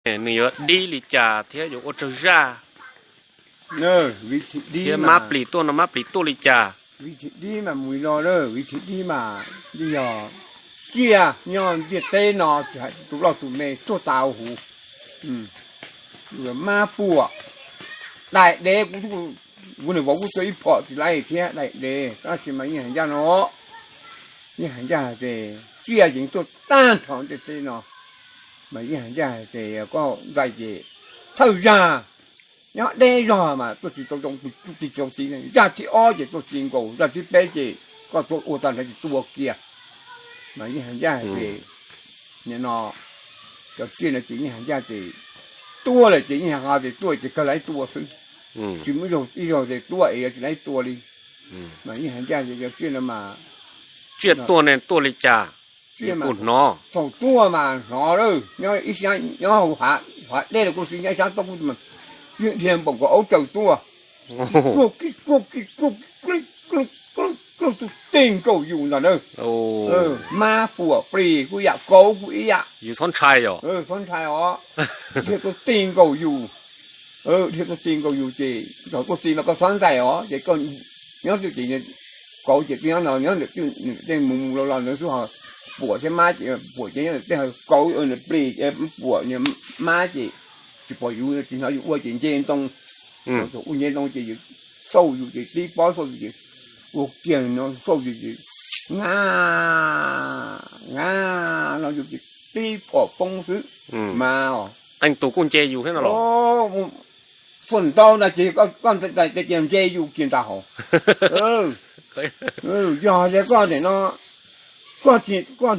Nws yuav dib li cas thiab yuav ua tsawg zaj? Thiab mab plis tuaj no mab plis tuaj li cas? Vim thim dib mas mus li no, vim thim dib mas yog tsiaj nyob ntiaj teb no tsis hais tus loj tus me tuaj tas huv. Mab puam, daim dev, kuv niam vauv kuj tua ib phom tsis laib thiab daim dev, tab sis mas yeej hais ncaj no, yeej hais ncaj hais tias tsiaj yeej tuaj tag nrho ntiaj teb no, mas yeej hais ncaj hais tias koj ntxais ces thawj zaj nyob deb zog mas tuaj tsis tau zoo, tuaj tsis tau ti, zaj thib ob ces tuaj ti nkaus, zaj thib peb ces koj tuaj ua tag nrho ces tua kiag. Mas yeej hais ncaj hais tias nim no cov tsiaj no ces yeej hais ncaj tias tuaj lawm ces yeej hais tias tuaj ces kawg laib tua xwb, tsis muaj ib zaug tias tuaj es yuav tsis laib tua li. Mas yeej hais ncaj tias cov tsiaj no mas tsiaj tuaj ne tuaj li cas? Tsiaj mas hnov, thaum tuaj mas hnov lawm, nyob ib sab nyob hauv hav dej los kuj xij, nyob ib sab toj kuj mas yeej dhia npaum nkaus aub caws tuaj, tuaj kij tuaj kij tuaj kij tuaj kij tuaj kij tuaj tuaj ti nkaus yus ntag na. Mab puam plis kuj yam, kauv kuj ib yam. Yus txhob ntshai os, txhob ntshai os, dhia tuaj ti nkaus yus, dhia tuaj ti nkaus yus ces thaum tuaj ti mas koj txhob ntxais os, ces koj nyob twj ces kauv ces twb nyob no, nyob ntawm twj, nws tej mus mus los los ntawd xwb, ho puam thiab mab ces puam ces nyob ntawm tej, ho kauv plis, puam, mab ces tsis pom yus, tsis hnov yus ua ces nce ntoo, ua nce ntoo ces yus xauj yus ces tib pob xauj yus ces ua kiag no xauj yus ces nga nga no yus ces tib phom poob xwb. Mas qee tus kuj nce yus thiab no los? Txhua ntau no ces koj ntxais ces nce yus kiag ntag hos. Yog tias koj nim no koj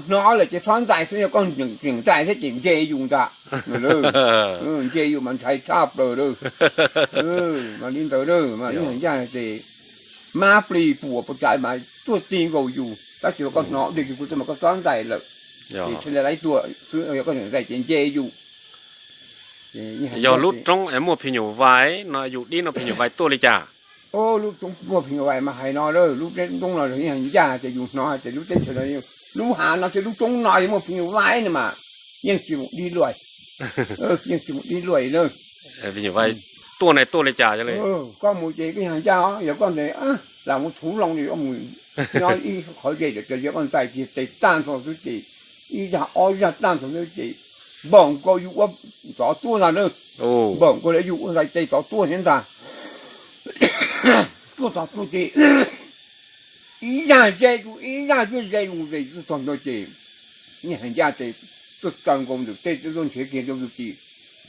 hnov lawm ces txhob ntxais xwb, yog koj tseem ntxais thiab ces nce yus ntag. Nce yus mas ntshai tshaj plaws lawm. Mas li ntawd mas ib yam ncaj ces mab plis puam puas tsav mas tuaj ti nkaus yus, tab sis koj hnov dej yus kuv tuaj mas koj txhob ntxais lawm, ces txhia li laib tua xwb, yog koj tseem ntxais ces nce yus. Yog lub roob es muaj phim nyuj vais no, yus dib no phim nyuj vais tuaj li cas? Lub roob muaj phim nyuj vais mas hais no, lub teb roob no ib yam ncaj ces yus hnov tias lub teb chaws no, lub hav no thiab lub roob no yog muaj phim nyuj vais no mas yeej tsis mus dib luaj, yeej tsis mus dib luaj na. Phim nyuj vais tuaj ne tuaj li cas? Koj mus ces ib yam ncaj os, yog koj ntawd lam mus thuv loo li, koj mus nyob ib qhov ze, yog koj ntxais kiag tes tag nrho xwb ces ib zaj ob zaj tag nrho xwb ces npaum nkaus yus ua tov tuaj ntag na. Npaum nkaus li yus ua ntxais tes tov tuaj thiab ntag. Tuaj tov tuaj ces ib zaj ze tus ib zaj tuaj ze mus ze tuaj txog ntua ces ib yam ncaj ces tuaj tsaws nkaus ntawm tej tuaj nrhiav kiag rau tus tim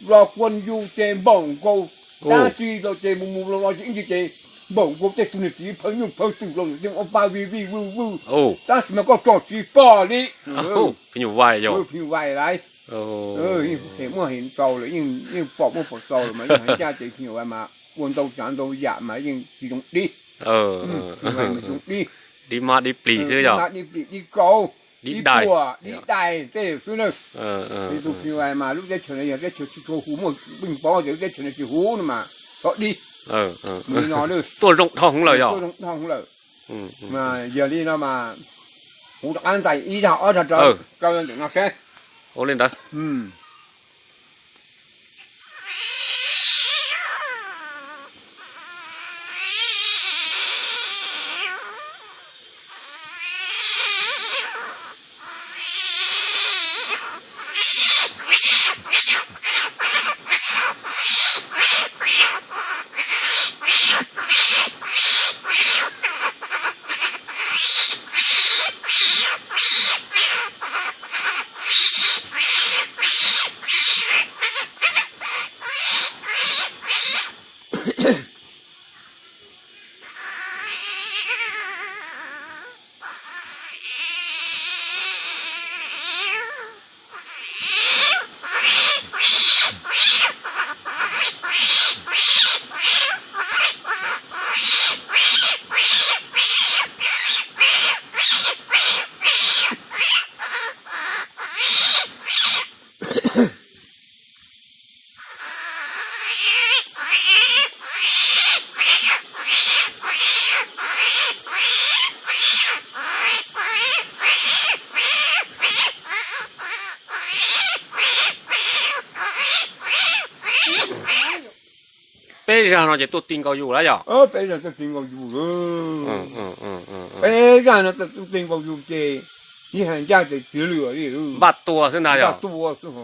los kuas yus ces npaum nkaus dab tsi los ces mus mus los los ces ib ntsis ces npaum nkaus tej tug niag txiv phaw nyuj phaw twm los ntawm tej ua pa vij vij vwj vwj, tab sis mas koj tso tsis pom li. Phim nyuj vais lawm, yeej pom muaj pom tau lawm mas yeej hais ncaj ces phim nyuj vais mas ua ntau tsav ntau yam mas yeej tsis zoo dib. Phim nyuj vais mas zoo dib, dib mab dib plis xwb, dib mab dib plis dib kauv, dib puam dib dais tej xwb na. Tus phim nyuj vais mas lub teb chaws no yog teb chaws tsis tshua huv, muaj peej pov tias lub teb chaws no tsis huv no mas txhob dib. Mus li no tuaj zoo dhau hwv lawm, yog zoo dhau hwv lawm. Mas yog li no mas kuv rov qab ntxais ib zaj ob zaj rau kaw ntawm no seb. Ua li ntawd. Peb zag no ces tuaj ti nkaus yus lawm yog? Peb zag tuaj ti nkaus yus lawm. Peb zag no tuaj ti nkaus yus ces yeej hais ncaj ces tsis lwm li. Npaj tua xwb ntag yog? Npaj tua xwb.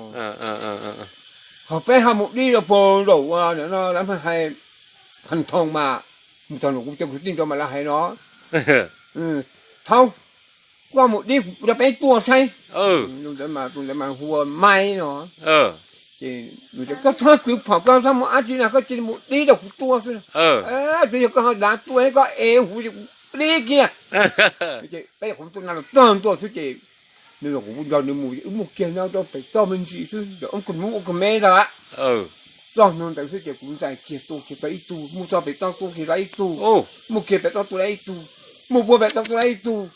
Ho peb ho mus dib rau puag nraum ua no lawv hais Phan Thoo mas, mus txog nraum kuv cov kwv tij nrog mas lawv hais no, Thoob, koj mus dib rau peb tuaj saib. Tus ntawd mas hu ua Maib no. Ces koj txhob kwv phom, koj txhob mus dab tsi na, koj cia mus dib rau kuv tuaj xwb. Tsuas yog koj ho dav tuaj koj ev huv ces kuv dib kiag. Ces peb qhov tuaj na los txog ntua xwb ces nws los kuv nrog nws mus, wb mus kiag no rau pem toj me ntsis xwb, ob kws hnub ob kws me ntag. Txog hnub ntawd xwb ces kuv ntxais kiag tua kiag tau ib tug, mus txog pem toj tua kiag tau ib tug, mus kiag pem toj tua tau ib tug, mus puag pem toj tua tau ib tug.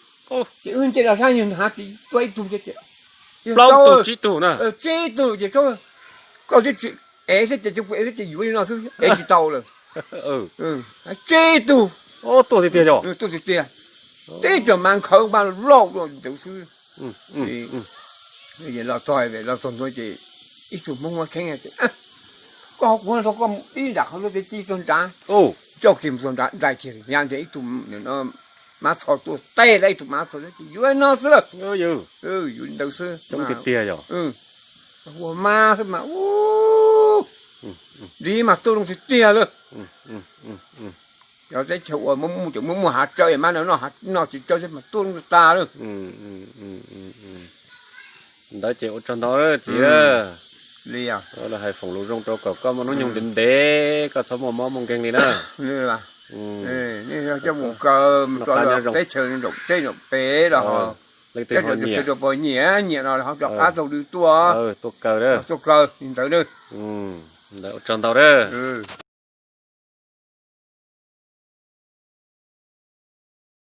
Ces wb nce los sab yawg nthab tid tua ib tug thiab ces plaub tug tsib tug na. Tsib tug ces koj twb tsis ev xwb ces, ev xwb ces yuav li no xwb, ev tsis tau lawm. Tsib tug. Tuaj tiag tiag yog? Tuaj tiag tiag. Tib tug mas nkhaws mas loj loj ntawd xwb. Los txog, los txog ntua ces ib tug Hmoob muab kheeb tias, koj ho kuv no, koj mus ib nram qhov ntawd ces ci txog nrad, coj kiag mus txog nrad, nrad kiag ya ntawd ib tug mab txho tuaj teb lawm, ib tug mab txho ces yuav li no xwb lawm. Yuav li ntawd xwb. Tiag tiag yog? Ua mab xwb mas, li mas tuaj zoo tiag tiag lawm. Yog teb chaws uas muaj muaj hav tsawb, mab no noj tsis tsawg xwb mas tuaj zoo tas lawm. Ntawd ces ua tsaug ntau txiv. Li hais foom lus zoo rau kom koj muaj hnub nyoog ntev ntev, koj txhob muaj mob muaj nkeeg li na. Coj mus kaw, teb chaws zaum teb zaum pem los, leej twg ho nyiam, nyiam no ho rov qab taug lw tuaj, tuaj kaw, tuaj kaw li ntawd. Ntawd ua tsaug ntau na.